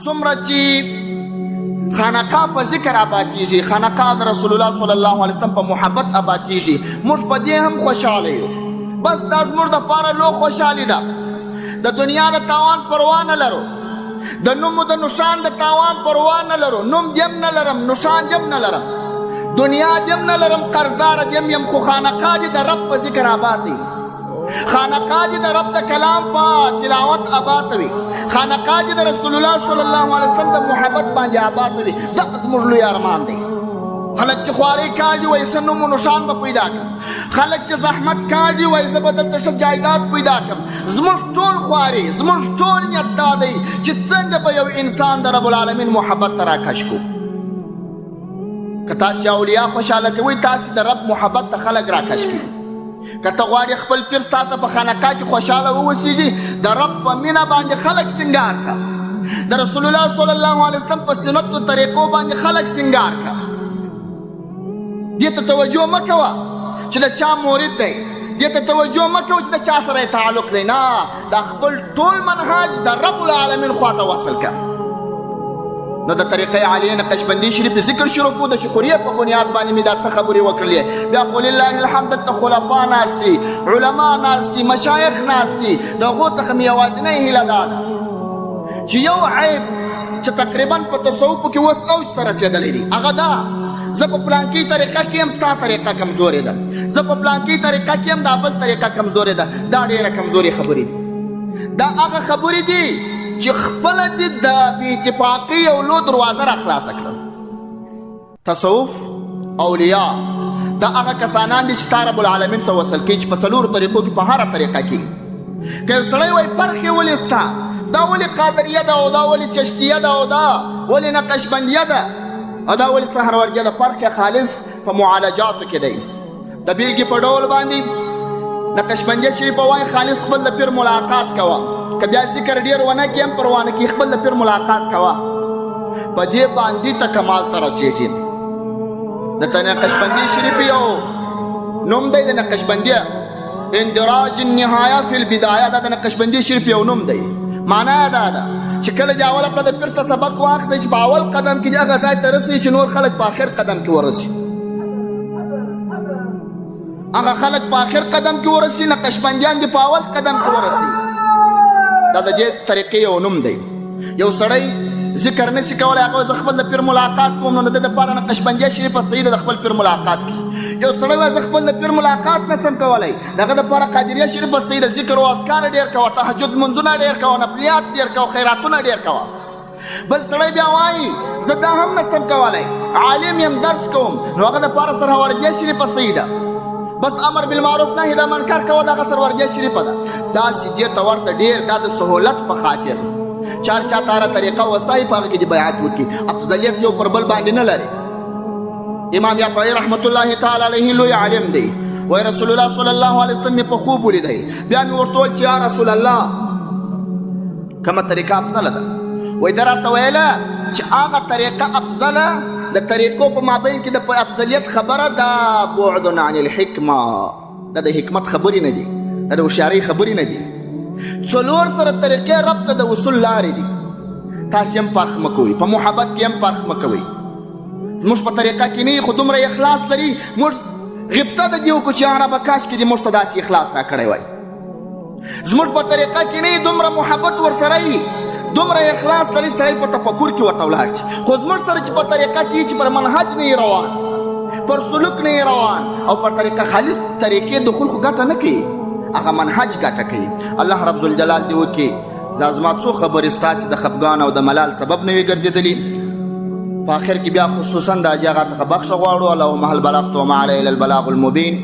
څومره چې خانقاه په ذکر آبادیږي، خانقاه د رسول الله صلی الله علیه وسلم په محبت آبادیږي، موږ په دې هم خوشحاله یو. بس دا زموږ دپاره لو خوشحالي ده. د دنیا د تاوان پروا نه لرو، د نوم د نشان د تاوان پروا نه لرو. نوم دیم نه لرم، نشان دیم نه لرم، دنیا دیم نه لرم، قرضدار دیم یم، خو خانقاه دې د رب په ذکر آباد دی. خانقاه دې د رب د کلام په تلاوت آباد وي. خانقاه دې د رسول الله صلی الله علیه وسلم د محبت باندې آباد وي. دا زموږ لوی ارمان دی. خلک چې خوارۍ کاږي وایي ښه نوم و نښان به پیدا کړم. خلک چې زحمت کاږي وایي زه به دلته ښه جایداد پیدا کړم. زموږ ټول خواري، زموږ ټول نیت دا دی چې څنګه به یو انسان د رب العالمین محبت ته راکش کړو. که تاسې اولیا خوشحاله کوئ، تاسې د رب محبت ته خلک راکش کوي. که ته غواړې خپل پیر ستا څخه په خانقاه کې خوشحاله واوسېږي، د رب په مینه باندې خلک سینګار کړه، د رسول الله صلی الله علیه وسلم په سنتو طریقو باندې خلک سینګار کړه. دې ته توجه مه کوه چې د چا مورد دی، دې ته توجه مه کوه چې د چا سره یې تعلق دی. نه، دا خپل ټول منهج د رب العالمین خواته وصل کړه. نو د طریقې عالیه نقشبندي شریف ذکر شروع کړو. د شکریه په بنیاد باندې مې دا څه خبرې وکړلې. بیا خو لله الحمد دلته خلفا ناست دي، علما ناست دي، مشایخ ناست دي. د هغو څخه مې یوازینۍ هیله دا ده چې یو عیب چې تقریبا په تصوف کې اوس اوج ته رسېدلی دی، هغه دا زه په پلانکي طریقه کې یم، ستا طریقه کمزورې ده، زه په پلانکي طریقه کې یم، دا بل طریقه کمزورې ده. دا ډېره کمزورې خبرې دي. دا هغه خبرې دي چې خپله دې د بې اتفاقۍ یو لو دروازه را خلاصه کړه. تصوف اولیا دا هغه کسانان دي چې تا رب العالمین ته وصل کوي، چې په څلورو طریقو کې په هره طریقه کې. که یو سړی وایي فرق یې ولې ستا، دا ولې قادریه ده، او دا ولې چشتیه ده، او دا ولې نقشبندیه ده، او دا ولې سهروردیه ده، فرق یې خالص په معالجاتو کې دی. د بېلګې په ډول باندې نقشبندیه شریفه وایي خالص خپل د پیر ملاقات کوه، که بیا ذکر ډېر ونه کړې هم پروا نه کوي، خپل د پیر ملاقات کوه، په دې باندې ته کمال ته رسېږي. د نقشبندي شریف یو نوم دی، د نقشبندیه اندراج النهايه فی البدايه، دا د نقشبندي شریف یو نوم دی. معنا یې دا ده چې کله دې اوله په د پیر څخه سبق واخیستی چې په اول قدم کې دې هغه ځای ته رسي چې نور خلک په آخر قدم کې ورسي، هغه خلک په آخر قدم کې ورسي، نقشبندیان دې په اول قدم کې ورسي. دا د دې طریقې یو نوم دی. یو سړی ذکر نشي کولای، هغه زه خپل د پیر ملاقات کوم، نو د ده دپاره نقشبندیه شریفه صحیح ده د خپل پیر ملاقات کړي. یو سړی وایي زه خپل د پیر ملاقات نشم کولی، د هغه دپاره قادریه شریفه صحیح ده، ذکر او اذکار ډېر کوه، تهجد لمونځونه ډېر کوه، نفلیات ډېر کوه، خیراتونه ډېر کوه. بل سړی بیا وایي زه دا هم نشم کولی، عالم یم، درس کوم، نو هغه دپاره سرهوردیه شریفه صحیح ده، بس امر بالمعروف نهی د منکر کوه، دغه سروردیه شریفه ده. داسې دې ته ورته ډېر، دا د سهولت په خاطر چار چا ته هره طریقه وسایي په هغه کې دې بیعت وکړي، افضلیت یو پر بل باندې نه لري. امام یافعي رحمت الله تعالی علیه لوی عالم دی، وایي رسول الله صلی الله علیه وسلم مې په خوب ولیدی، بیا مې ورته وویل چې یا رسول الله کومه طریقه افضله ده؟ وایي ده راته ویله چې هغه طریقه افضله د طریقو په مابین کې د افضلیت خبره ده، بعد عن الحکمه، دا د حکمت خبرې نه دي، دا د هوښیارۍ خبرې نه دي. څلور سره طریقې رب ته د وصول لارې دي. تاسې هم فرق مه کوئ، په محبت کې هم فرق مه کوئ. موږ په طریقه کې نه خو دومره اخلاص لري، موږ غبطه د دې وکړو چې یا ربه کاشکې دې موږ ته داسې اخلاص راکړی وای. زموږ په طریقه کې نه دومره محبت ورسره وي، دومره اخلاص لري، سړی په تفکر کې ورته ولاړ شي. خو زموږ سره چې په طریقه کې چې پر منهج نه روان، پر سلوک نه روان، او پر طریقه خالص طریقې دخول خو ګټه نه کوي، هغه منهج ګټه کوي. الله رب ذوالجلال دې وکړي دا زما څو خبرې ستاسې د خفګان او د ملال سبب نه وي ګرځېدلي. په آخر کې بیا خصوصا د حاجي اغا څخه بخښه غواړو. اللهم هل بلغت وما علی الا البلاغ المبین.